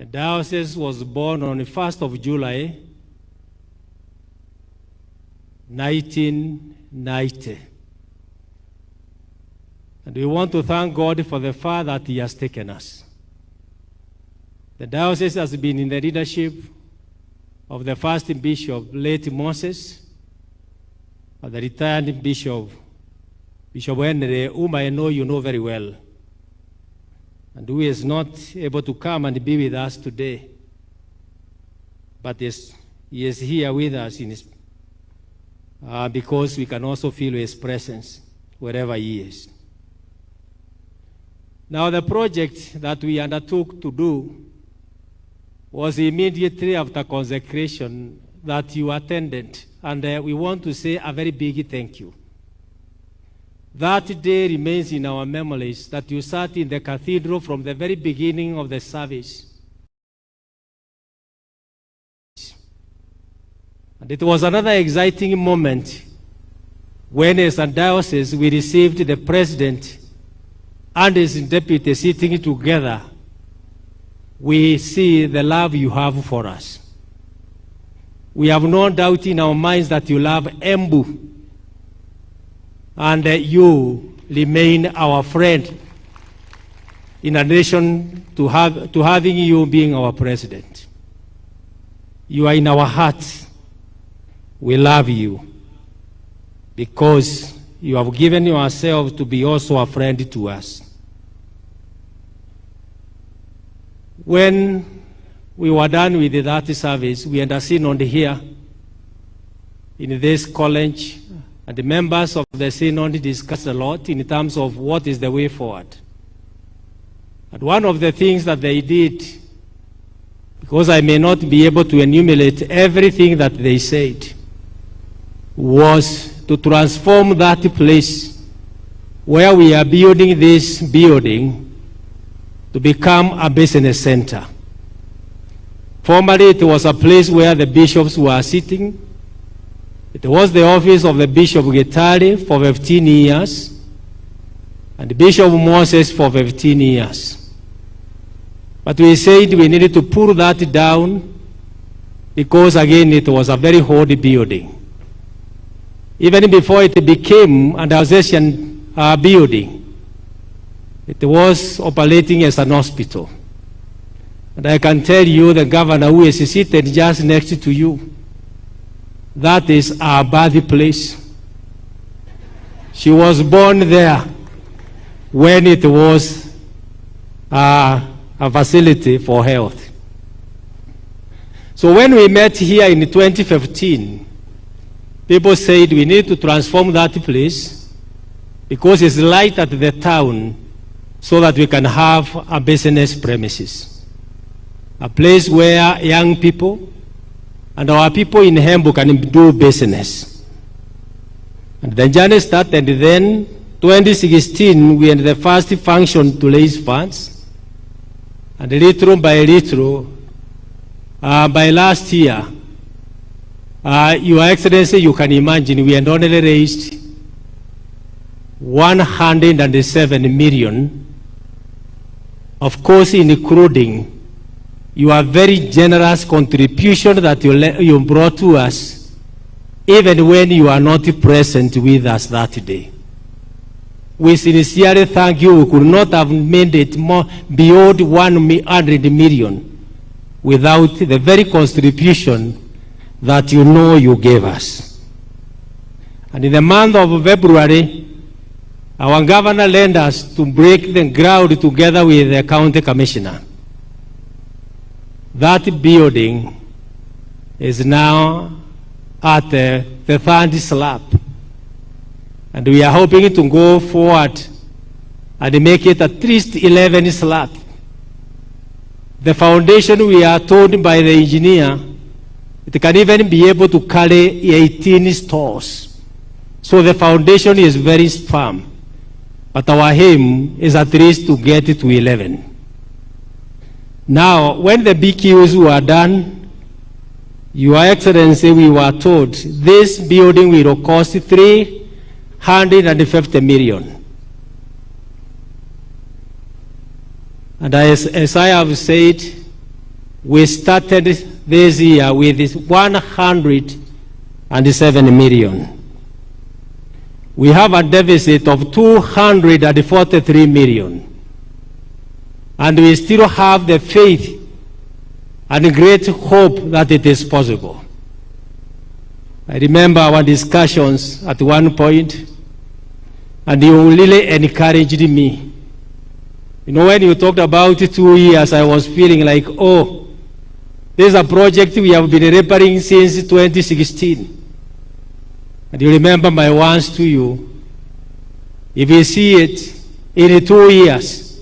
The diocese was born on the 1st of July, 1990. And we want to thank God for the far that He has taken us. The diocese has been in the leadership of the first bishop, late Moses, and the retired bishop, Bishop Henry, whom I know you know very well, and who is not able to come and be with us today, but he is here with us in his, because we can also feel his presence wherever he is. Now, the project that we undertook to do was immediately after consecration that you attended, and we want to say a very big thank you. That day remains in our memories, that you sat in the cathedral from the very beginning of the service. And it was another exciting moment when, as a diocese, we received the president and his deputy sitting together. We see the love you have for us. We have no doubt in our minds that you love Embu, and you remain our friend, in addition to having you being our president. You are in our hearts. We love you because you have given yourself to be also a friend to us. When we were done with that service, we had a synod here in this college, and the members of the synod discussed a lot in terms of what is the way forward. And one of the things that they did, because I may not be able to enumerate everything that they said, was to transform that place where we are building this building to become a business center. Formerly, it was a place where the bishops were sitting. It was the office of the Bishop Gitari for 15 years and Bishop Moses for 15 years. But we said we needed to pull that down because, again, it was a very old building. Even before it became an diocesan building, it was operating as an hospital. And I can tell you, the governor who is seated just next to you, that is our birthplace. She was born there when it was a facility for health. So when we met here in 2015, people said we need to transform that place because it's light at the town, so that we can have a business premises, a place where young people and our people in Embu can do business. And the journey started then. 2016, we had the first function to raise funds. And little by little, by last year, Your Excellency, you can imagine, we had only raised 107 million, of course, including your very generous contribution that you brought to us, even when you are not present with us that day. We sincerely thank you. We could not have made it more beyond 100 million without the very contribution that you know you gave us. And in the month of February, our governor lent us to break the ground together with the county commissioner. That building is now at the third slab. And we are hoping to go forward and make it at least 11 slabs. The foundation, we are told by the engineer, it can even be able to carry 18 stores. So the foundation is very firm. But our aim is at least to get it to 11. Now, when the BQs were done, Your Excellency, we were told this building will cost 350 million. And as I have said, We started this year with 107 million. We have a deficit of 243 million. And we still have the faith and great hope that it is possible. I remember our discussions at one point, and you really encouraged me. You know, when you talked about 2 years, I was feeling like, oh, this is a project we have been repairing since 2016. And you remember my words to you, if you see it in 2 years,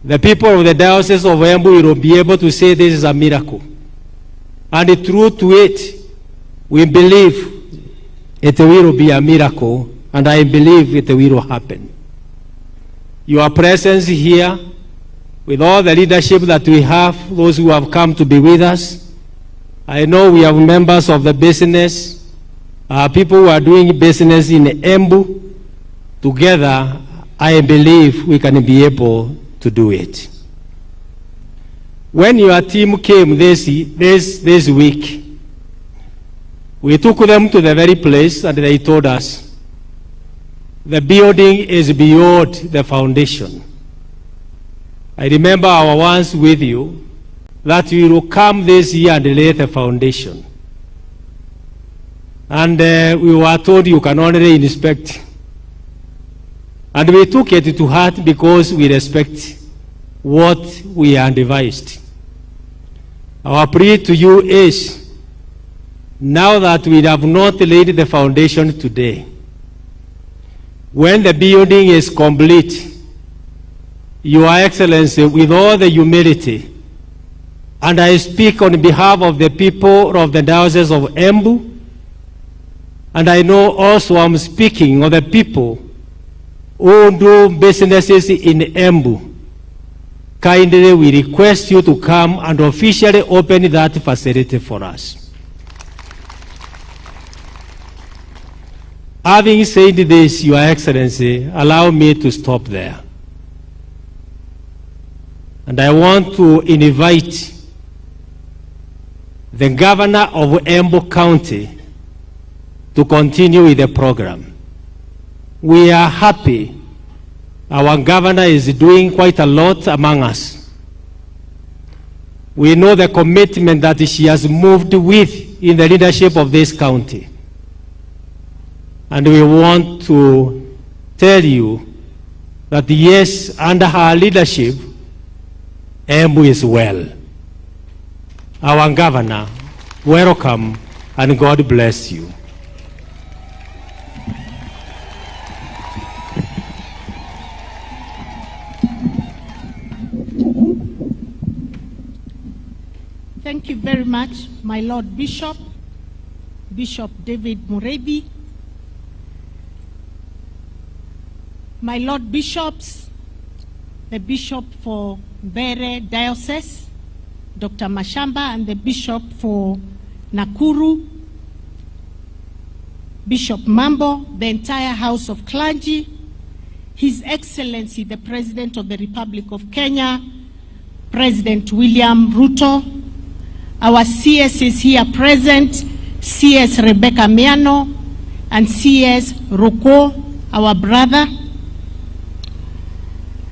the people of the Diocese of Embu will be able to say this is a miracle. And true to it, we believe it will be a miracle, and I believe it will happen. Your presence here, with all the leadership that we have, those who have come to be with us, I know we have members of the business, people who are doing business in Embu. Together, I believe we can be able to do it. When your team came this week, we took them to the very place and they told us, the building is beyond the foundation. I remember our ones with you, that we will come this year and lay the foundation. And we were told you can only inspect. And we took it to heart because we respect what we are advised. Our plea to you is, now that we have not laid the foundation today, when the building is complete, Your Excellency, with all the humility, and I speak on behalf of the people of the Diocese of Embu, and I know also I'm speaking of the people who do businesses in Embu. Kindly, we request you to come and officially open that facility for us. Having said this, Your Excellency, allow me to stop there. And I want to invite the Governor of Embu County to continue with the program. We are happy. Our governor is doing quite a lot among us. We know the commitment that she has moved with in the leadership of this county. And we want to tell you that yes, under her leadership, Embu is well. Our governor, welcome, and God bless you. Thank you very much, my Lord Bishop, Bishop David Mureithi. My Lord Bishops, the Bishop for Mbere Diocese, Dr. Mashamba, and the Bishop for Nakuru, Bishop Mambo, the entire House of Clergy, His Excellency, the President of the Republic of Kenya, President William Ruto, our CS is here present, CS Rebecca Miano, and CS Roko, our brother,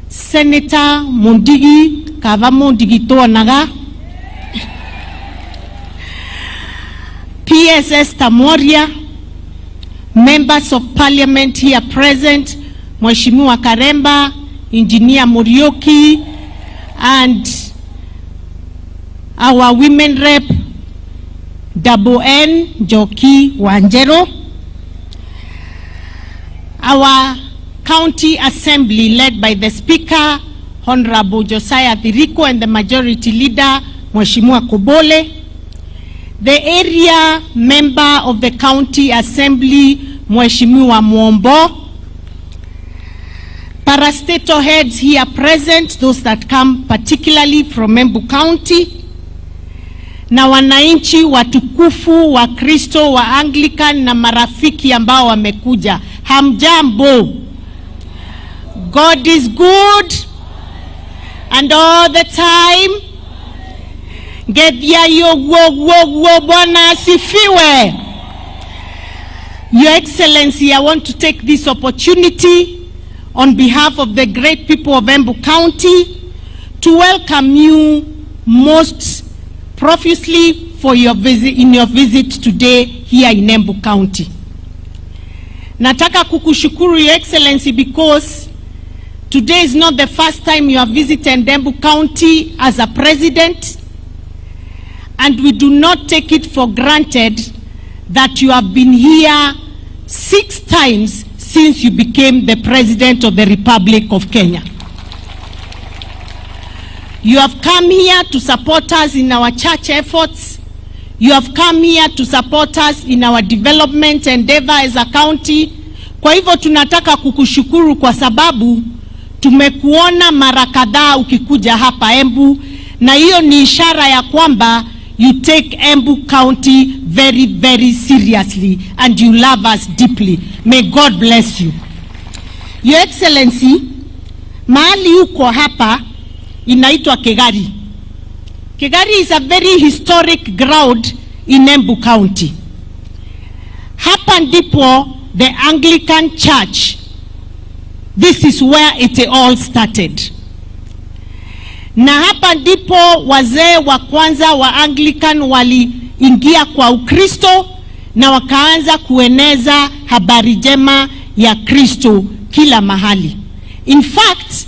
Senator Mundigi, Kava Mundigi Toanaga, PSS Tamoria, members of parliament here present, Mheshimiwa Karemba, Engineer Murioki, and our women rep, Double N, Joki Wanjero, our county assembly led by the speaker, Honorable Josiah Thiriko, and the majority leader, Mheshimiwa Kobole, the area member of the county assembly, Mheshimiwa Mwombo, parastatal heads here present, those that come particularly from Embu County, na wananchi watukufu wa Kristo wa Anglican na marafiki ambao wamekuja. Hamjambo. God is good and all the time. Ngethia yoguo guo guo. Bwana asifiwe. Your Excellency, I want to take this opportunity on behalf of the great people of Embu County to welcome you most profusely for your visit, in your visit today here in Embu County. Nataka kukushukuru, Your Excellency, because today is not the first time you have visited Embu County as a president, and we do not take it for granted that you have been here six times since you became the President of the Republic of Kenya. You have come here to support us in our church efforts. You have come here to support us in our development endeavor as a county. Kwa hivyo tunataka kukushukuru kwa sababu tumekuona mara kadhaa ukikuja hapa Embu, na hiyo ni ishara ya kwamba you take Embu County very, very seriously and you love us deeply. May God bless you. Your Excellency, mahali uko hapa inaitwa Kigari. Kigari is a very historic ground in Embu County. Hapa ndipo the Anglican Church, this is where it all started. Na hapa ndipo wazee wa kwanza wa Anglican waliingia kwa Ukristo na wakaanza kueneza habari njema ya Kristo kila mahali. In fact,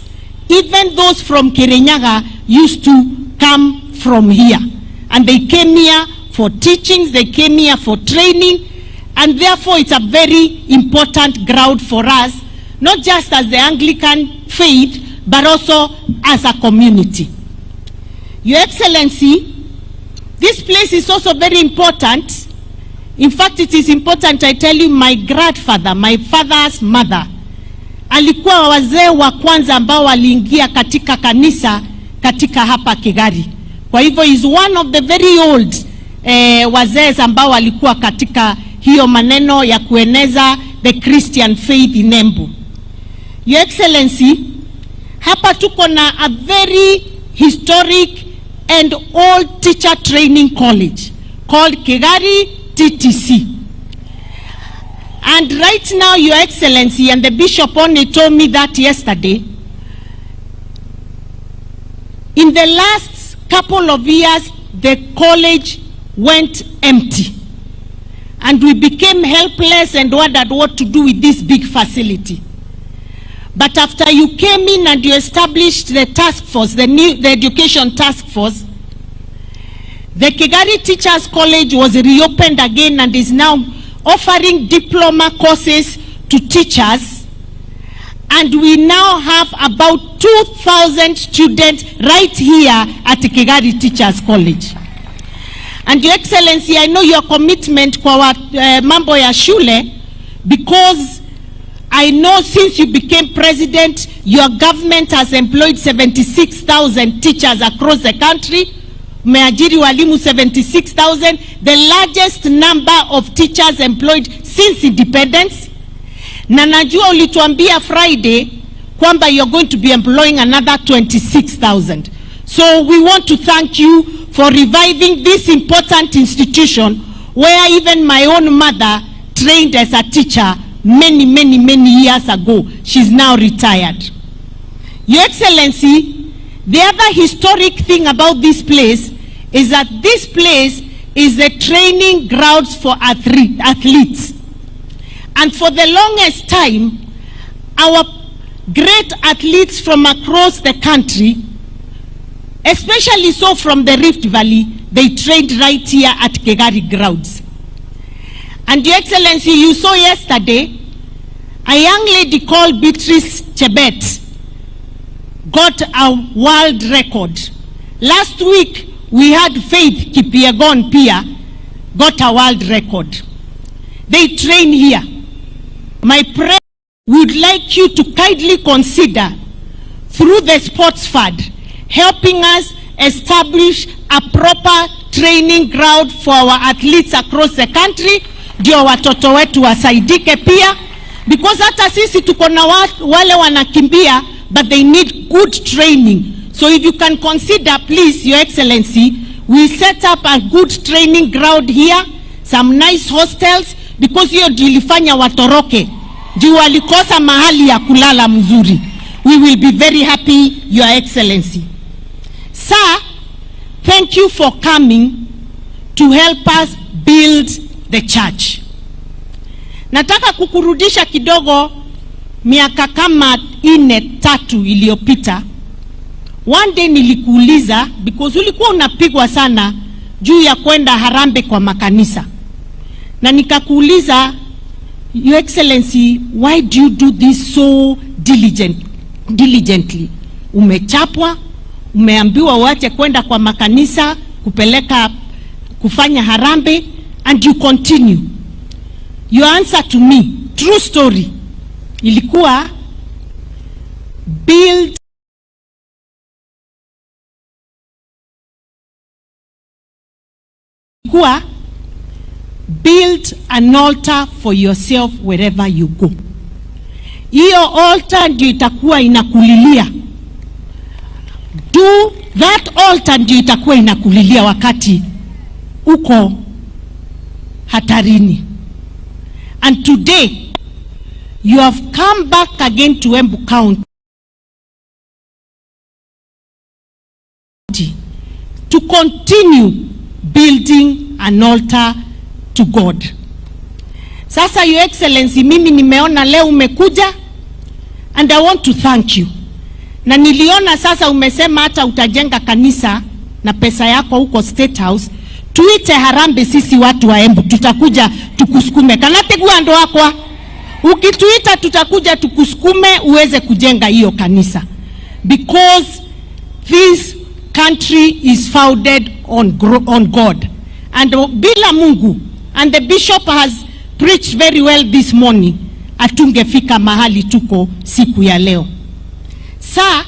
even those from Kirinyaga used to come from here. And they came here for teachings, they came here for training, and therefore it's a very important ground for us, not just as the Anglican faith, but also as a community. Your Excellency, this place is also very important. In fact, it is important I tell you, my grandfather, my father's mother, alikuwa wazee wa kwanza ambao waliingia katika kanisa katika hapa Kigari. Kwa hivyo is one of the very old wazee ambao walikuwa katika hiyo maneno ya kueneza the Christian faith in Embu. Your Excellency, hapa tuko na a very historic and old teacher training college called Kigari TTC. And right now, Your Excellency, and the bishop only told me that yesterday, in the last couple of years, the college went empty. And we became helpless and wondered what to do with this big facility. But after you came in and you established the task force, the education task force, the Kigari Teachers College was reopened again and is now offering diploma courses to teachers. And we now have about 2,000 students right here at Kigari Teachers College. And Your Excellency, I know your commitment kwa mambo ya shule, because I know since you became president, your government has employed 76,000 teachers across the country. Umeajiri walimu 76,000, the largest number of teachers employed since independence. Na najua ulituambia Friday kwamba you're going to be employing another 26,000. So we want to thank you for reviving this important institution where even my own mother trained as a teacher many, many, many years ago. She's now retired. Your Excellency, the other historic thing about this place is that this place is the training grounds for athletes. And for the longest time, our great athletes from across the country, especially so from the Rift Valley, they trained right here at Kigari grounds. And Your Excellency, you saw yesterday, a young lady called Beatrice Chebet got a world record. Last week, we had Faith Kipyegon pia got a world record. They train here. My prayer would like you to kindly consider, through the sports fund, helping us establish a proper training ground for our athletes across the country, ndio watoto wetu wasaidike pia, because hata sisi tuko na wale wanakimbia, but they need good training. So if you can consider, please, Your Excellency, We set up a good training ground here, some nice hostels, because hiyo ndio ilifanya watoroke juu walikosa mahali ya kulala mzuri. We will be very happy, Your Excellency. Sir, thank you for coming to help us build the church. Nataka kukurudisha kidogo miaka kama 4, 3 iliyopita. One day nilikuuliza, because ulikuwa unapigwa sana juu ya kwenda harambee kwa makanisa, na nikakuuliza, "Your Excellency, why do you do this so diligently? Umechapwa, umeambiwa uache kwenda kwa makanisa kupeleka kufanya harambee, and you continue." Your answer to me, true story, ilikuwa build an altar for yourself wherever you go. Hiyo altar ndio itakuwa inakulilia. Do that altar ndio itakuwa inakulilia wakati uko hatarini. And today you have come back again to Embu County to continue building an altar to God. Sasa, Your Excellency, mimi nimeona leo umekuja and I want to thank you. Na niliona sasa umesema hata utajenga kanisa na pesa yako huko State House. Tuite harambee sisi watu wa Embu, tutakuja tukusukume. Kanategua ndo akwa. Ukituita tutakuja tukusukume uweze kujenga hiyo kanisa. Because this country is founded on God. And bila Mungu, and the bishop has preached very well this morning, hatungefika mahali tuko siku ya leo. Sir,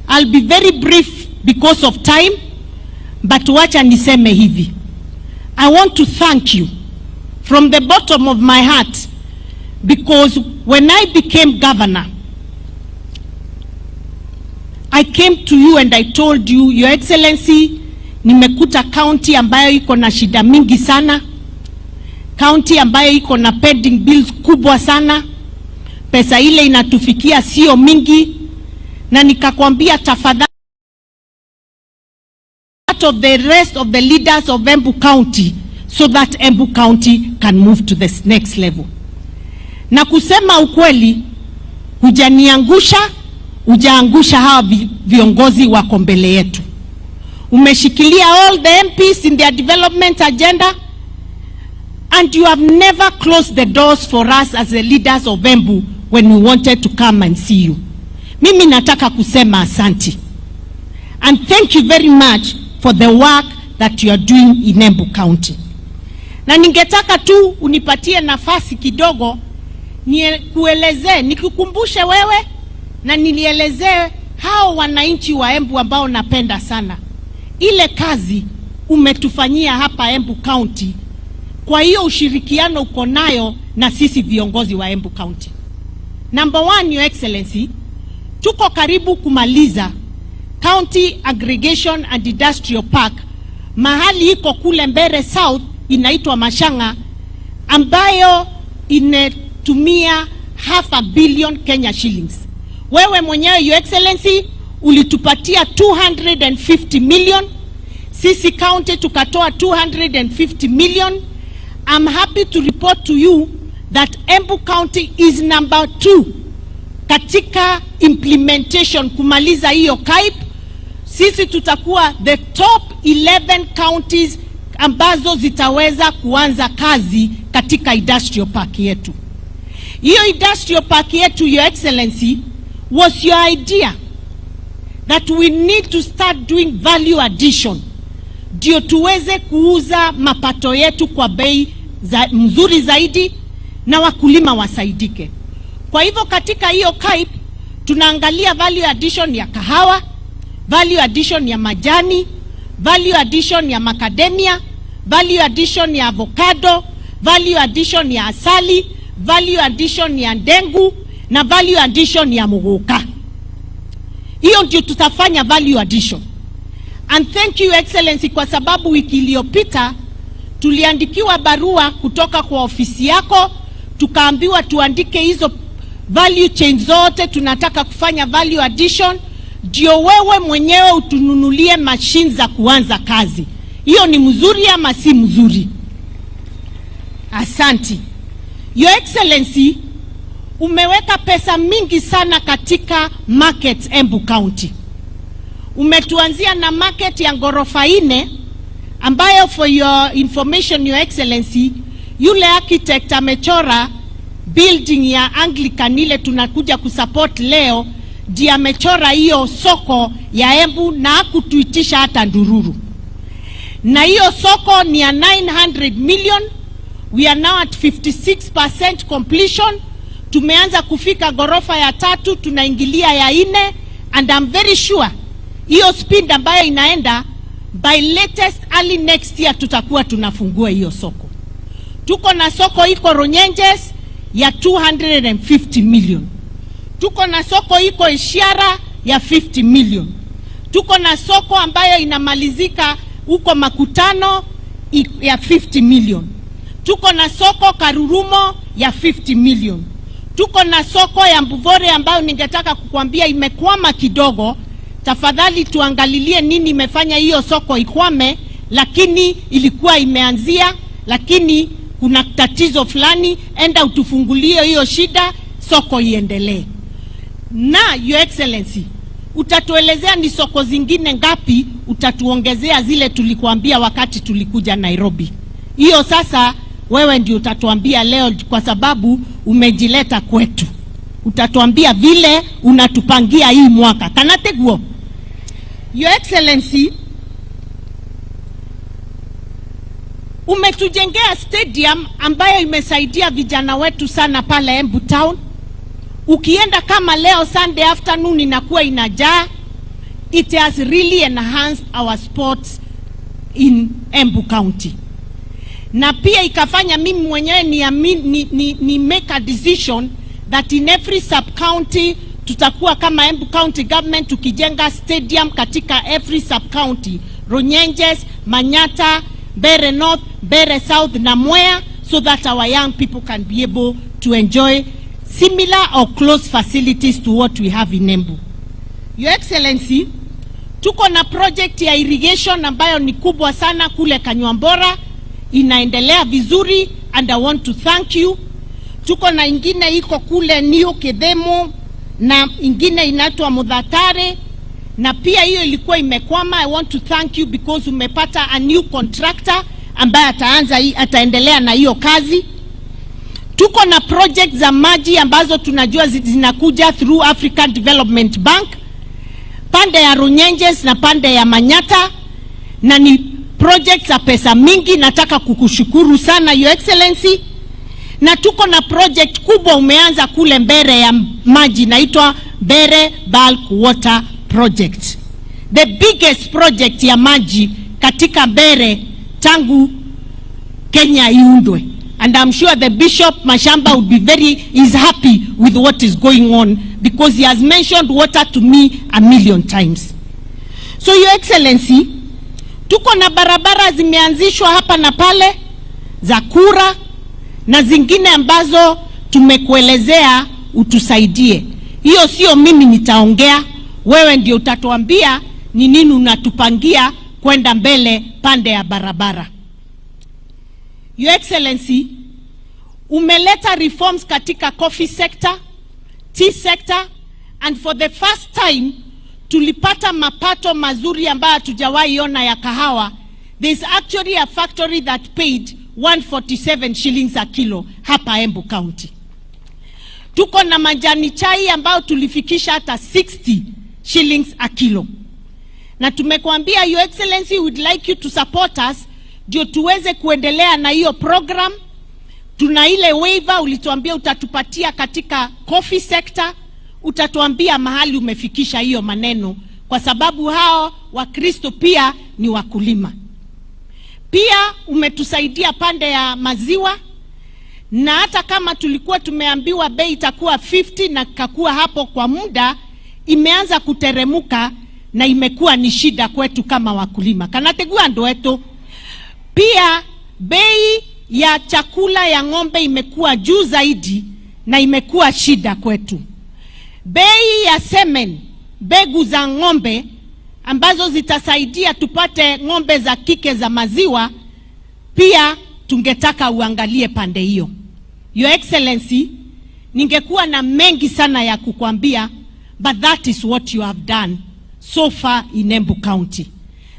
I'll be very brief because of time, but wacha niseme hivi. I want to thank you from the bottom of my heart, because when I became governor, I came to you and I told you, "Your Excellency, nimekuta county ambayo iko na shida mingi sana, county ambayo iko na pending bills kubwa sana, pesa ile inatufikia sio mingi," na nikakwambia tafadhali of the rest of the leaders of Embu County so that Embu County can move to the next level. Na kusema ukweli, hujaniangusha, hujaangusha hawa viongozi wako mbele yetu. Umeshikilia all the MPs in their development agenda, and you have never closed the doors for us as the leaders of Embu when we wanted to come and see you. Mimi nataka kusema asanti. And thank you very much for the work that you are doing in Embu County. Na ningetaka tu unipatie nafasi kidogo nikuelezee, nikukumbushe wewe na nilielezee hao wananchi wa Embu ambao napenda sana, ile kazi umetufanyia hapa Embu County. Kwa hiyo ushirikiano uko nayo na sisi viongozi wa Embu County. Number one, Your Excellency, tuko karibu kumaliza County Aggregation and Industrial Park, mahali iko kule Mbeere South, inaitwa Machanga, ambayo inatumia half a billion Kenya shillings. Wewe mwenyewe, Your Excellency, ulitupatia 250 million, sisi county tukatoa 250 million. I'm happy to report to you that Embu County is number two katika implementation kumaliza hiyo CAIP. Sisi tutakuwa the top 11 counties ambazo zitaweza kuanza kazi katika industrial park yetu. Hiyo industrial park yetu, Your Excellency, was your idea that we need to start doing value addition ndio tuweze kuuza mapato yetu kwa bei mzuri zaidi na wakulima wasaidike. Kwa hivyo katika hiyo CAIP tunaangalia value addition ya kahawa, value addition ya majani, value addition ya macadamia, value addition ya avocado, value addition ya asali, value addition ya ndengu na value addition ya muguka. Hiyo ndio tutafanya value addition. And thank you, Excellency, kwa sababu wiki iliyopita tuliandikiwa barua kutoka kwa ofisi yako, tukaambiwa tuandike hizo value chain zote tunataka kufanya value addition, ndio wewe mwenyewe utununulie machine za kuanza kazi. Hiyo ni mzuri ama si mzuri? Asanti. Your Excellency, umeweka pesa mingi sana katika markets Embu County. Umetuanzia na market ya ghorofa nne ambayo, for your information, Your Excellency, yule architect amechora building ya Anglican ile tunakuja kusupport leo, ndiye amechora hiyo soko ya Embu na hakutuitisha hata ndururu. Na hiyo soko ni ya 900 million. We are now at 56% completion. Tumeanza kufika ghorofa ya tatu, tunaingilia ya nne, and I'm very sure hiyo speed ambayo inaenda, by latest early next year tutakuwa tunafungua hiyo soko. Tuko na soko iko Runyenjes ya 250 million. Tuko na soko iko Ishiara ya 50 million. Tuko na soko ambayo inamalizika huko Makutano ya 50 million. Tuko na soko Karurumo ya 50 million. Tuko na soko ya Mbuvore ambayo ningetaka kukwambia imekwama kidogo. Tafadhali tuangalilie nini imefanya hiyo soko ikwame, lakini ilikuwa imeanzia, lakini kuna tatizo fulani, enda utufungulie hiyo shida, soko iendelee. Na Your Excellency, utatuelezea ni soko zingine ngapi utatuongezea zile tulikuambia wakati tulikuja Nairobi. Hiyo sasa wewe ndio utatuambia leo, kwa sababu umejileta kwetu. Utatuambia vile unatupangia hii mwaka. Kana tiguo? Your Excellency, umetujengea stadium ambayo imesaidia vijana wetu sana pale Embu Town. Ukienda kama leo Sunday afternoon inakuwa inajaa. It has really enhanced our sports in Embu County. Na pia ikafanya mimi mwenyewe ni make a decision that in every sub county tutakuwa kama Embu County Government tukijenga stadium katika every sub county, Runyenjes, Manyata, Mbeere North, Mbeere South na Mwea, so that our young people can be able to enjoy similar or close facilities to what we have in Embu. Your Excellency, tuko na project ya irrigation ambayo ni kubwa sana kule Kanyuambora, inaendelea vizuri and I want to thank you. Tuko na ingine iko kule New Kidhemo na ingine inaitwa Mudhatare, na pia hiyo ilikuwa imekwama. I want to thank you because umepata a new contractor ambaye ataendelea na hiyo kazi. Tuko na project za maji ambazo tunajua zinakuja through African Development Bank, pande ya Runyenjes na pande ya Manyata, na ni project za pesa mingi. Nataka kukushukuru sana, Your Excellency. Na tuko na project kubwa umeanza kule Mbeere ya maji, inaitwa Mbeere Bulk Water Project, the biggest project ya maji katika Mbeere tangu Kenya iundwe. And I'm sure the Bishop Mashamba would be very is happy with what is going on because he has mentioned water to me a million times. So, Your Excellency, tuko na barabara zimeanzishwa hapa na pale za kura na zingine ambazo tumekuelezea utusaidie. Hiyo sio mimi nitaongea, wewe ndio utatuambia ni nini unatupangia kwenda mbele pande ya barabara. Your Excellency, umeleta reforms katika coffee sector, tea sector, and for the first time tulipata mapato mazuri ambayo hatujawahi ona ya kahawa. There's actually a factory that paid 147 shillings a kilo hapa Embu County. Tuko na majani chai ambayo tulifikisha hata 60 shillings a kilo. Na tumekuambia, Your Excellency, we would like you to support us ndio tuweze kuendelea na hiyo program. Tuna ile waiver ulituambia utatupatia katika coffee sector, utatuambia mahali umefikisha hiyo maneno, kwa sababu hao Wakristo pia ni wakulima. Pia umetusaidia pande ya maziwa, na hata kama tulikuwa tumeambiwa bei itakuwa 50 na ikakuwa hapo kwa muda, imeanza kuteremuka. na imekuwa ni shida kwetu kama wakulima. Kana tegua andu etu. Pia bei ya chakula ya ng'ombe imekuwa juu zaidi na imekuwa shida kwetu. Bei ya semen, mbegu za ng'ombe ambazo zitasaidia tupate ng'ombe za kike za maziwa, pia tungetaka uangalie pande hiyo. Your Excellency, ningekuwa na mengi sana ya kukwambia, but that is what you have done so far in Embu County.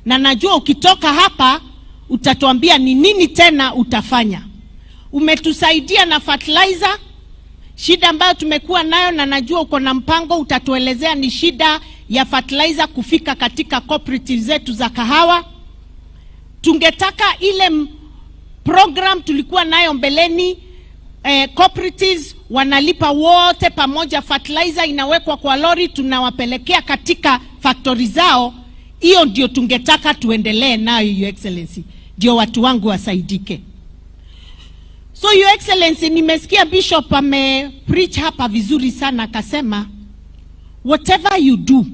Na najua ukitoka hapa utatuambia ni nini tena utafanya. Umetusaidia na fertilizer, shida ambayo tumekuwa nayo, na najua uko na mpango utatuelezea ni shida ya fertilizer kufika katika cooperative zetu za kahawa. Tungetaka ile program tulikuwa nayo mbeleni, cooperatives wanalipa wote pamoja, fertilizer inawekwa kwa lori, tunawapelekea katika factory zao. Hiyo ndio tungetaka tuendelee nayo, Your Excellency, ndio watu wangu wasaidike. So Your Excellency, nimesikia Bishop ame preach hapa vizuri sana, akasema whatever you do,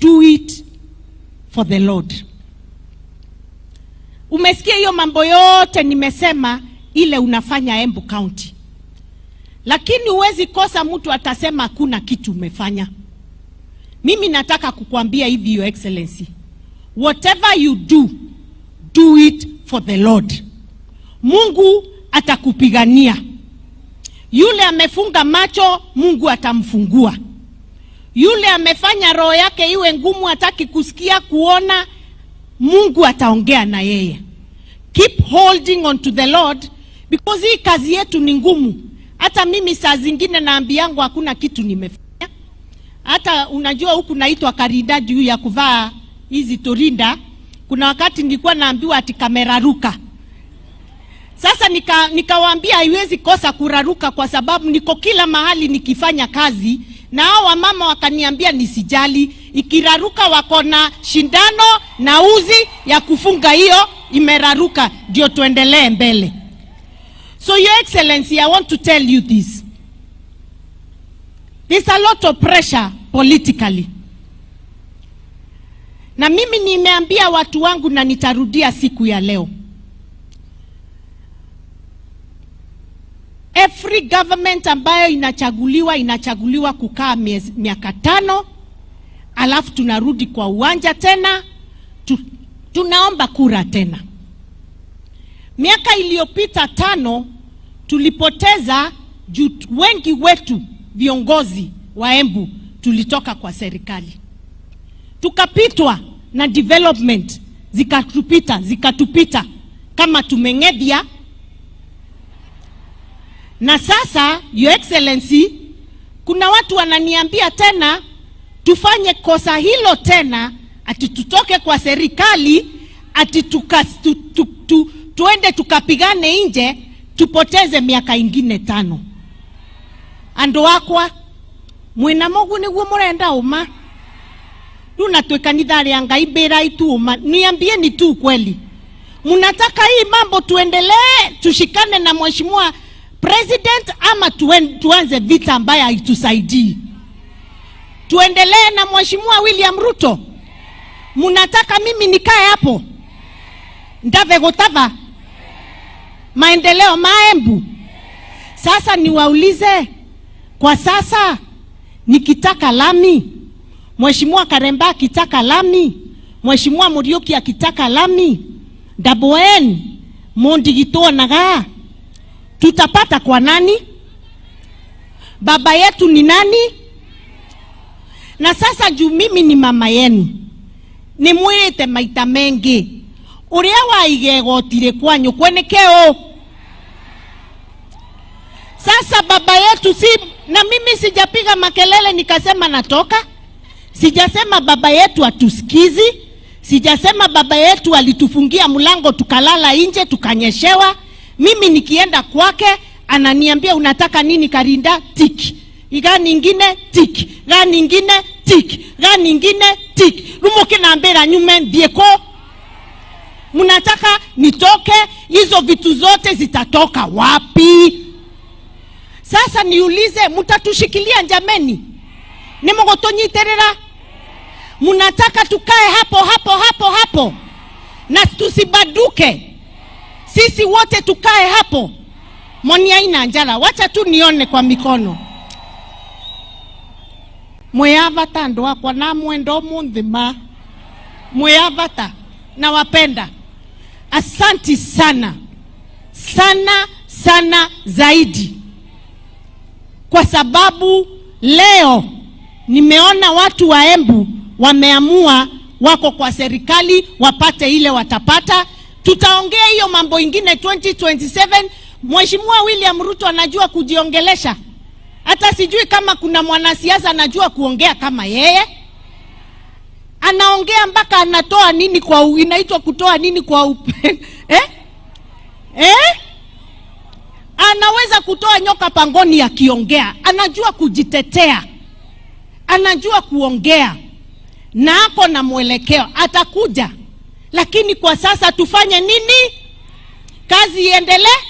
do it for the Lord. Umesikia hiyo mambo yote nimesema, ile unafanya Embu County. Lakini huwezi kosa mtu atasema hakuna kitu umefanya. Mimi nataka kukuambia hivi, Your Excellency, whatever you do, do it for the Lord. Mungu atakupigania. Yule amefunga macho, Mungu atamfungua. Yule amefanya roho yake iwe ngumu, hataki kusikia, kuona, Mungu ataongea na yeye. Keep holding on to the Lord, because hii kazi yetu ni ngumu. Hata mimi saa zingine naambiangu hakuna kitu nimefanya. Hata unajua huku naitwa Karinda juu ya kuvaa hizi torinda. Kuna wakati nilikuwa naambiwa ati kameraruka. Sasa nikawaambia haiwezi kosa kuraruka kwa sababu niko kila mahali nikifanya kazi, na hao wamama wakaniambia nisijali, ikiraruka wako na shindano na uzi ya kufunga hiyo imeraruka, ndio tuendelee mbele. So Your Excellency, I want to tell you this. There's a lot of pressure politically. Na mimi nimeambia watu wangu na nitarudia siku ya leo. Every government ambayo inachaguliwa, inachaguliwa kukaa miaka 5, alafu tunarudi kwa uwanja tena, tunaomba kura tena. Miaka iliyopita 5 tulipoteza juu wengi wetu viongozi wa Embu tulitoka kwa serikali. Tukapitwa na development, zikatupita kama tumeng'ethia. Na sasa, Your Excellency, kuna watu wananiambia tena tufanye kosa hilo tena, ati tutoke kwa serikali, ati tuende tukapigane nje, tupoteze miaka ingine 5. Andu akwa mwina mogu niguo murenda uma runa twe kanitha ria Ngai mbira itu uma, niambieni tu kweli, mnataka hii mambo tuendelee tushikane na Mheshimiwa President ama tuanze vita ambayo haitusaidii? Tuendelee na Mheshimiwa William Ruto? Mnataka mimi nikae hapo ndave gotava maendeleo maembu? Sasa niwaulize, kwa sasa nikitaka lami, Mheshimiwa Karemba akitaka lami, Mheshimiwa Muriuki akitaka lami, Daboen Mondigito naga, tutapata kwa nani? Baba yetu ni nani? Na sasa juu mimi ni mama yenu, nimwite maita mengi, uria waigegotire kwanyu kwenekeo. Sasa baba yetu si, na mimi sijapiga makelele nikasema natoka. Sijasema baba yetu atusikizi. Sijasema baba yetu alitufungia mlango tukalala nje tukanyeshewa. Mimi nikienda kwake ananiambia unataka nini Karinda? Tiki. Gani ingine? Tiki. Gani ingine? Tiki. Gani ingine? Tiki. Rumuke na mbera nyume ndieko. Mnataka nitoke, hizo vitu zote zitatoka wapi? Sasa niulize, mtatushikilia njameni? Ni mugotonyiterera? Mnataka tukae hapo hapo hapo hapo na tusibaduke? Sisi wote tukae hapo. Moni aina njala, wacha tu nione kwa mikono. Mweyavata ndo wakwa na mwendo munthima. Mweyavata na wapenda. Asanti sana. Sana sana zaidi. Kwa sababu leo nimeona watu wa Embu wameamua wako kwa serikali wapate ile watapata. Tutaongea hiyo mambo ingine 2027. Mheshimiwa William Ruto anajua kujiongelesha. Hata sijui kama kuna mwanasiasa anajua kuongea kama yeye. Anaongea mpaka anatoa nini kwa inaitwa kutoa nini kwa eh? Eh? Anaweza kutoa nyoka pangoni akiongea. Anajua kujitetea. Anajua kuongea. Na ako na mwelekeo. Atakuja. Lakini kwa sasa tufanye nini? Kazi iendelee?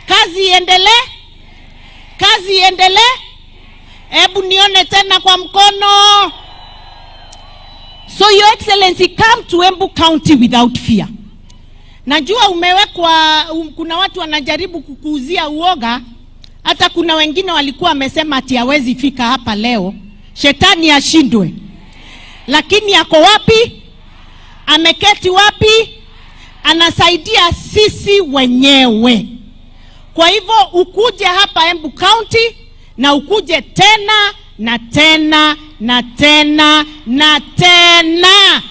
Kazi iendelee? Kazi iendelee? Hebu nione tena kwa mkono. So Your Excellency, come to Embu County without fear. Najua umewekwa, kuna watu wanajaribu kukuuzia uoga. Hata kuna wengine walikuwa wamesema ati hawezi fika hapa leo. Shetani ashindwe. Lakini ako wapi? Ameketi wapi? Anasaidia sisi wenyewe. Kwa hivyo ukuje hapa Embu County na ukuje tena na tena na tena na tena.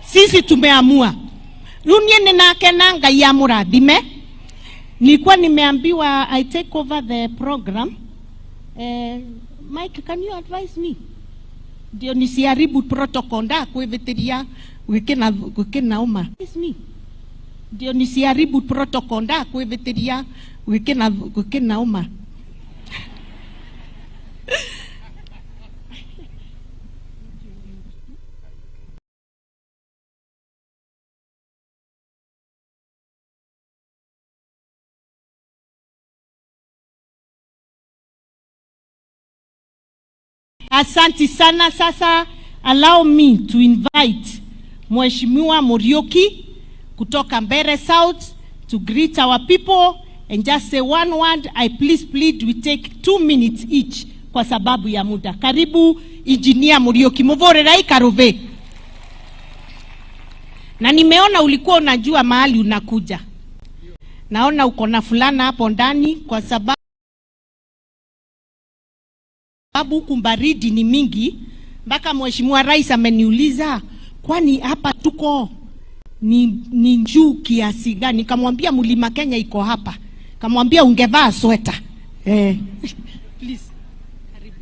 Sisi tumeamua. Runie ninake na Ngai amurathime. Nilikuwa nimeambiwa I take over the program. Mike, can you advise me? Ndio nisiharibu protocol nda kwivitiria gwikina gwikina uma. Advise me. Ndio nisiharibu protocol nda kwivitiria gwikina gwikina uma. Asanti sana. Sasa allow me to invite Mheshimiwa Muriuki kutoka Mbeere South to greet our people and just say one word. I please plead we take 2 minutes each kwa sababu ya muda. Karibu Engineer Muriuki. Muvorera ikaruve. Na nimeona ulikuwa unajua mahali unakuja. Naona uko na fulana hapo ndani kwa sababu huku baridi ni mingi. Mpaka Mheshimiwa Rais ameniuliza kwani hapa tuko ni juu kiasi gani? Nikamwambia Mlima Kenya iko hapa. Nikamwambia ungevaa sweta. Please. Karibu.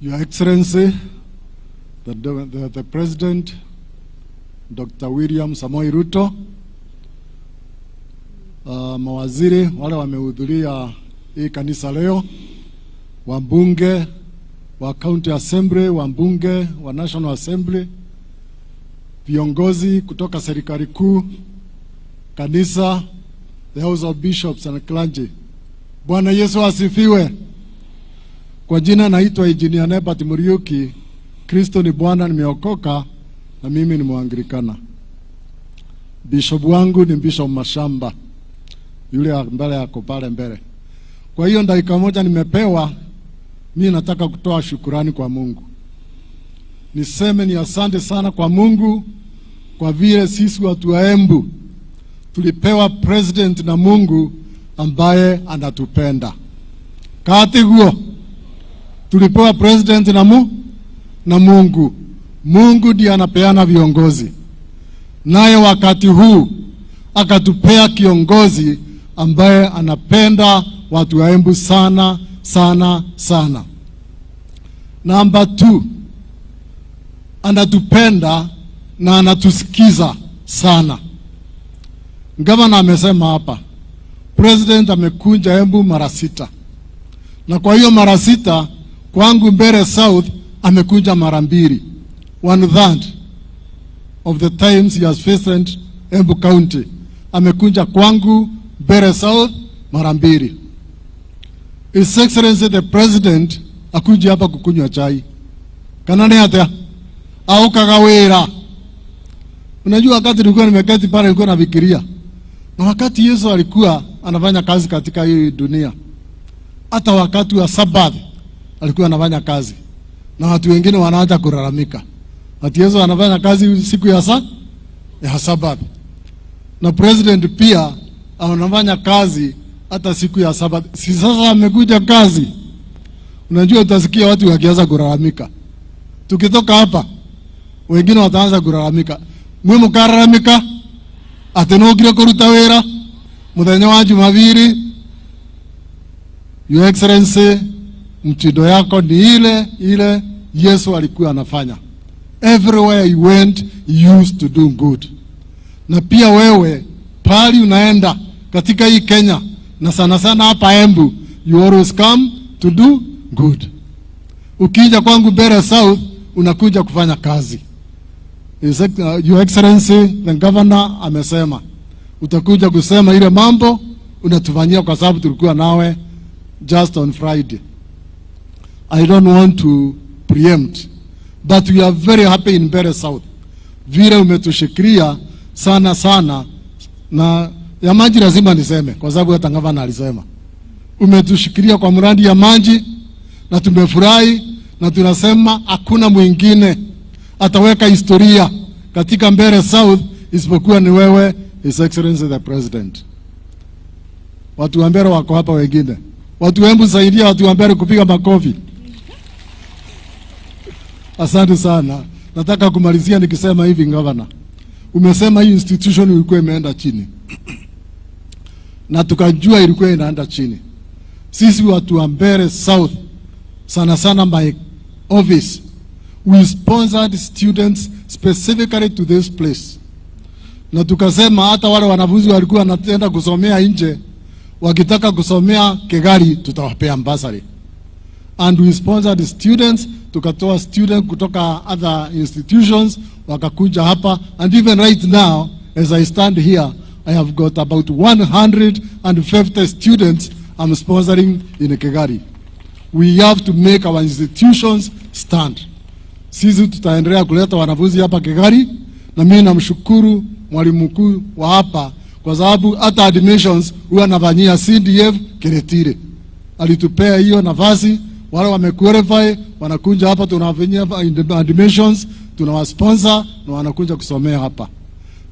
Your Excellency, the President, Dr. William Samoei Ruto, mawaziri wale wamehudhuria hii kanisa leo, wabunge wa County Assembly, wabunge wa National Assembly, viongozi kutoka serikali kuu, kanisa, the House of Bishops and Clergy. Bwana Yesu asifiwe. Kwa jina naitwa Engineer Nebert Muriuki. Kristo ni Bwana, nimeokoka na mimi ni Mwanglikana. Bishop wangu ni Bishop Mashamba, yule mbele yako pale mbele. Kwa hiyo dakika moja nimepewa, mimi nataka kutoa shukurani kwa Mungu. Niseme ni asante sana kwa Mungu kwa vile sisi watu wa Embu tulipewa president na Mungu ambaye anatupenda. Katiguo tulipewa president na Mungu. Mungu ndiye anapeana viongozi. Naye wakati huu akatupea kiongozi ambaye anapenda watu wa Embu sana sana sana. Number 2, anatupenda na anatusikiza sana. Gavana amesema hapa, president amekunja Embu mara 6. Na kwa hiyo mara 6 kwangu Mbeere South amekunja mara 2. 1/3 of the times he has visited Embu County. Amekunja kwangu Mbeere South mara 2. His Excellency the President akuji hapa kukunywa chai. Kana nĩ atĩa? Aukaga wĩra. Unajua wakati nilikuwa nimeketi pale nilikuwa nafikiria. Na wakati Yesu alikuwa anafanya kazi katika hii dunia, hata wakati wa Sabbath alikuwa anafanya kazi, na watu wengine wanaanza kulalamika ati Yesu anafanya kazi siku ya Sabbath, na president pia anafanya kazi hata siku ya Sabbath. Si sasa amekuja kazi? Unajua utasikia watu wakianza kulalamika. Tukitoka hapa wengine wataanza kulalamika. Mwe mukararamika ati nukire kuruta wira muthenya wa Jumapili. Your Excellency, mtindo yako ni ile ile Yesu alikuwa anafanya. Everywhere he went, he used to do good. Na pia wewe pali unaenda katika hii Kenya na sana sana hapa Embu, you always come to do good. Ukija kwangu Mbeere South unakuja kufanya kazi. Your Excellency the Governor amesema utakuja kusema ile mambo unatufanyia kwa sababu tulikuwa nawe just on Friday. I don't want to preempt, but we are very happy in Mbeere South. Vile umetushikilia sana sana, na ya maji lazima niseme kwa sababu hata gavana alisema umetushikilia kwa mradi ya maji, na tumefurahi na tunasema hakuna mwingine ataweka historia katika Mbeere South isipokuwa ni wewe, His Excellency the President. Watu wa Mbeere wako hapa wengine. Watu wa Embu, saidia watu wa Mbeere kupiga makofi. Asante sana. Nataka kumalizia nikisema hivi, Governor. Umesema hii institution ilikuwa imeenda chini. Na tukajua ilikuwa inaenda chini. Sisi watu wa Mbeere South, sana sana my office, we sponsored students specifically to this place. Na tukasema hata wale wanafunzi walikuwa wanaenda kusomea nje, wakitaka kusomea Kegari tutawapea bursary. And we sponsored students, tukatoa student kutoka other institutions wakakuja hapa, and even right now as I stand here I have got about 150 students I'm sponsoring in Kegari. We have to make our institutions stand. Sisi tutaendelea kuleta wanafunzi hapa Kegari, na mimi namshukuru mwalimu mkuu wa hapa kwa sababu hata admissions huwa anafanyia CDF Kiritiri. Alitupea hiyo nafasi, wale wamequalify wanakuja hapa, tunawafanyia admissions, tunawasponsor na wanakuja kusomea hapa.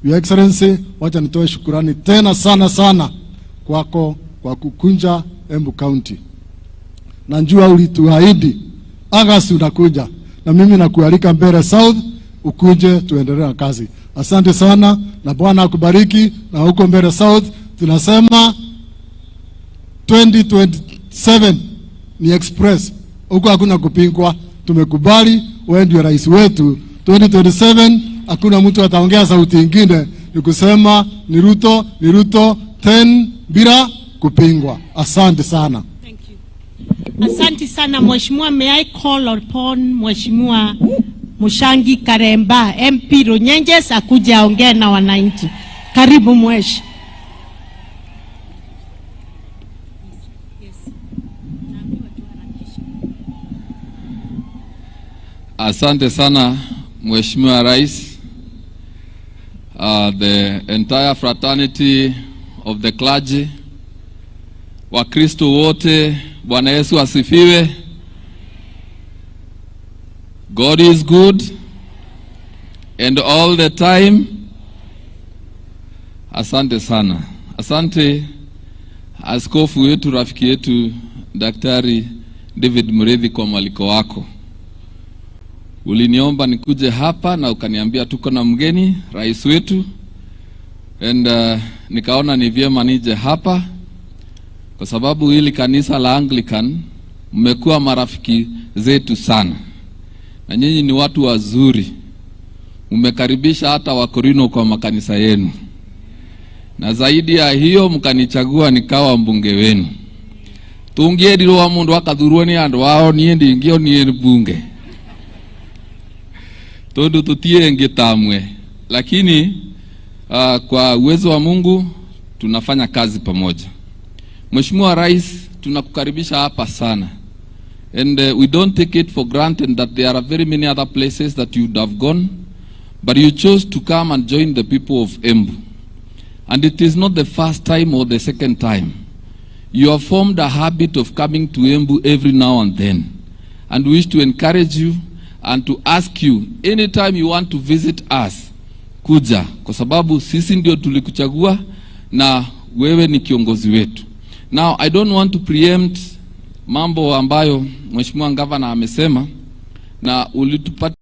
Your Excellency, wacha nitoe shukurani tena sana sana kwako kwa kukunja Embu County. Najua ulituahidi August unakuja, na mimi nakualika Mbeere South ukuje tuendelee na kazi. Asante sana na Bwana akubariki. Na huko Mbeere South tunasema 2027 ni express, huko hakuna kupingwa. Tumekubali wewe ndio rais wetu 2027, hakuna mtu ataongea sauti ingine, ni kusema ni Ruto, ni Ruto 10 bila kupingwa. Asante sana. Thank you. Asante sana Mheshimiwa. May I call upon Mheshimiwa Mushangi Karemba, MP Runyenjes, akuje aongee na wananchi. Karibu Mweshi. Yes. Asante sana Mheshimiwa Rais, the entire fraternity of the clergy, Wakristo wote, Bwana Yesu asifiwe. God is good and all the time. Asante sana. Asante askofu wetu, rafiki yetu Daktari David Mureithi kwa mwaliko wako. Uliniomba nikuje hapa na ukaniambia tuko na mgeni rais wetu, and nikaona ni vyema nije hapa kwa sababu hili kanisa la Anglican mmekuwa marafiki zetu sana, na nyinyi ni watu wazuri, mmekaribisha hata Wakorino kwa makanisa yenu, na zaidi ya hiyo mkanichagua nikawa mbunge wenu. Tungierirwo mundu akathurwo ni andu ao nie ndingio nie mbunge tondu tutie ngitamwe, lakini kwa uwezo wa Mungu tunafanya kazi pamoja. Mheshimiwa Rais, Tunakukaribisha hapa sana. And we don't take it for granted that there are very many other places that you would have gone, but you chose to come and join the people of Embu. And it is not the first time or the second time. You have formed a habit of coming to Embu every now and then. And we wish to encourage you and to ask you, anytime you want to visit us, kuja, kwa sababu sisi ndio tulikuchagua na wewe ni kiongozi wetu. Now, I don't want to preempt mambo ambayo Mheshimiwa Gavana amesema, na ulitupatia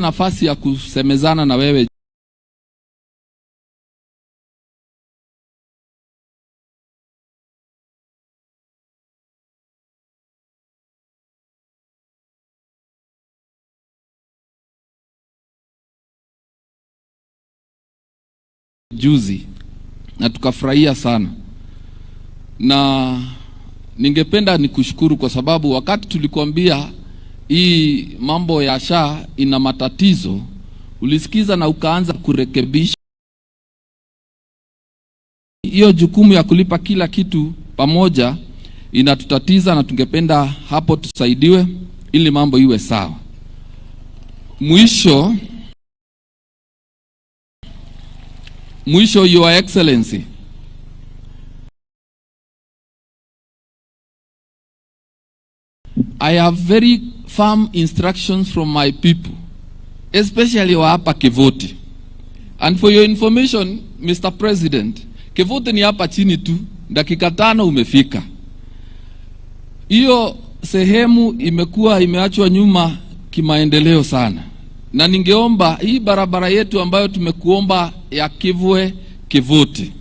nafasi ya kusemezana na wewe juzi na tukafurahia sana, na ningependa nikushukuru kwa sababu wakati tulikuambia hii mambo ya SHA ina matatizo, ulisikiza na ukaanza kurekebisha. Hiyo jukumu ya kulipa kila kitu pamoja inatutatiza, na tungependa hapo tusaidiwe ili mambo iwe sawa. Mwisho, Your Excellency, I have very firm instructions from my people, especially wa hapa Kivoti. And for your information, Mr. President, Kivoti ni hapa chini tu, dakika 5 umefika. Hiyo sehemu imekuwa imeachwa nyuma kimaendeleo sana. Na ningeomba hii barabara yetu ambayo tumekuomba ya Kivwe Kivoti,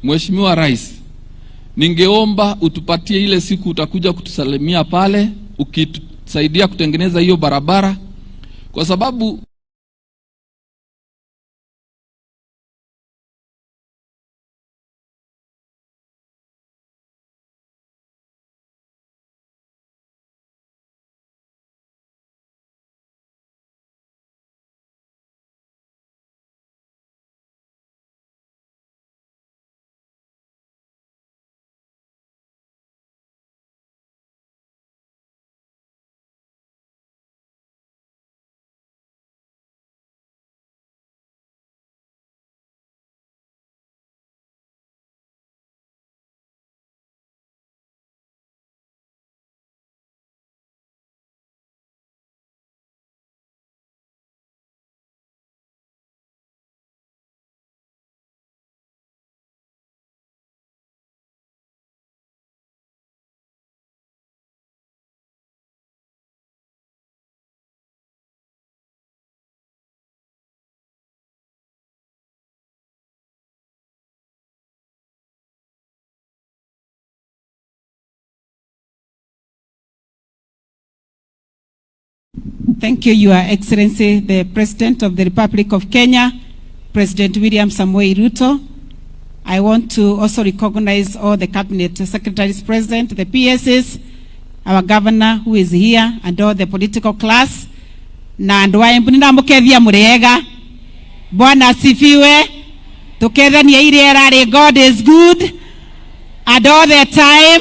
Mheshimiwa Rais, ningeomba utupatie ile siku utakuja kutusalimia pale, ukitusaidia kutengeneza hiyo barabara, kwa sababu Thank you, Your Excellency, the President of the Republic of Kenya, President William Samoei Ruto. I want to also recognize all the cabinet secretaries present, the PSs, our governor who is here, and all the political class. Na andu a Embu ninamukethia muriega. Bwana asifiwe. Tukethanie iriera ri God is good and all the time.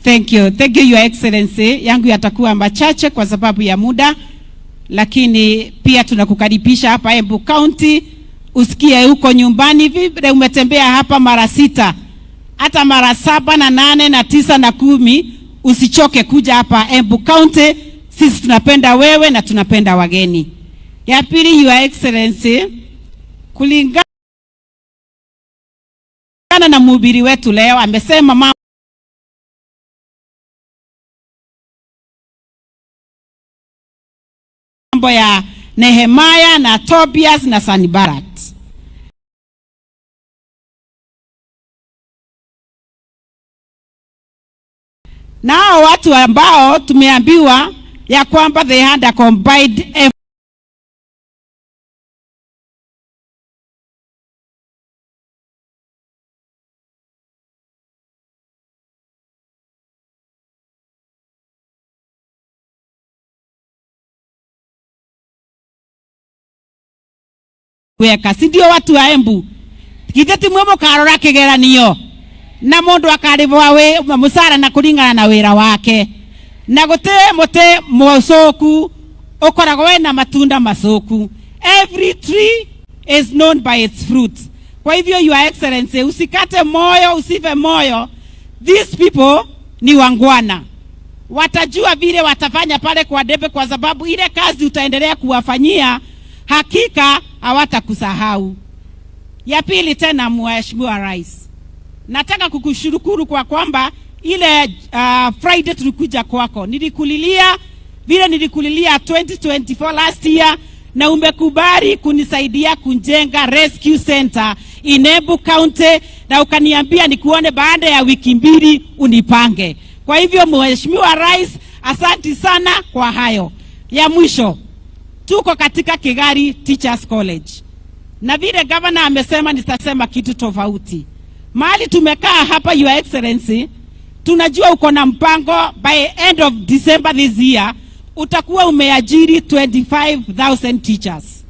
Thank you. Thank you, Your Excellency. Yangu yatakuwa machache kwa sababu ya muda, lakini pia tunakukaribisha hapa Embu County. Usikie huko nyumbani vile umetembea hapa mara 6, hata mara 7 na 8 na 9 na 10, usichoke kuja hapa Embu County. Sisi tunapenda wewe na tunapenda wageni. Ya pili, Your Excellency, kulingana na mhubiri wetu leo amesema mambo ya Nehemiah na Tobias na Sanballat. Na hao watu ambao tumeambiwa ya kwamba they had a combined weka, si ndio watu wa Embu? Githĩ ti mwe mũkarora kĩgeranio na mũndũ akarĩhwo mũcara na kũringana na wĩra wake, na gũtĩ mũtĩ mũcũku ũkoragwo wĩna matunda macũku. Every tree is known by its fruit. Kwa hivyo, Your Excellency, usikate moyo, usife moyo. These people ni waungwana, watajua vile watafanya pale kwa debe, kwa sababu ile kazi utaendelea kuwafanyia hakika hawatakusahau. Ya pili tena, Mheshimiwa Rais, nataka kukushukuru kwa kwamba ile Friday tulikuja kwako, nilikulilia vile nilikulilia 2024 last year, na umekubali kunisaidia kujenga rescue center in Embu County, na ukaniambia nikuone baada ya wiki 2 unipange. Kwa hivyo, Mheshimiwa Rais, asanti sana kwa hayo. Ya mwisho, tuko katika Kigari Teachers College, na vile gavana amesema, nitasema kitu tofauti. Mahali tumekaa hapa, Your Excellency, tunajua uko na mpango by end of December this year utakuwa umeajiri 25,000 teachers.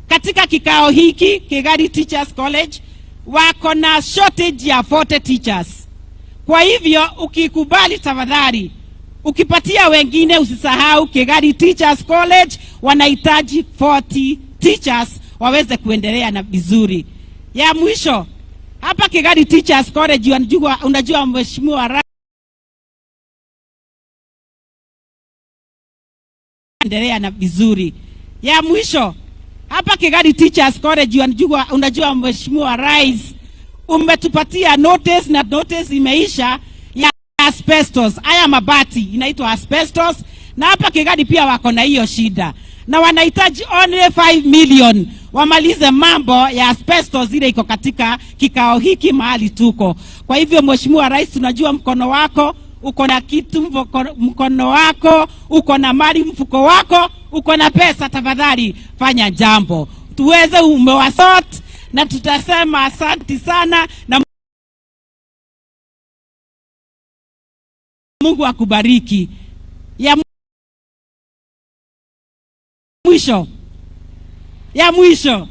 Katika kikao hiki Kigari Teachers College wako na shortage ya 40 teachers. Kwa hivyo ukikubali, tafadhali, ukipatia wengine usisahau Kigari Teachers College wanahitaji 40 teachers waweze kuendelea na vizuri. Ya mwisho hapa Kigari Teachers College, unajua Mheshimiwa endelea na vizuri. Ya mwisho hapa Kigari Teachers College, unajua Mheshimiwa Rais, umetupatia notice na notice imeisha ya asbestos. Haya mabati inaitwa asbestos, na hapa Kigari pia wako na hiyo shida na wanahitaji only 5 million wamalize mambo ya asbestos ile iko katika kikao hiki mahali tuko. Kwa hivyo, Mheshimiwa Rais, tunajua mkono wako uko na kitu, mkono wako uko na mali, mfuko wako uko na pesa. Tafadhali fanya jambo tuweze, umewasort na tutasema asanti sana na Mungu akubariki. Ya mwisho, ya mwisho,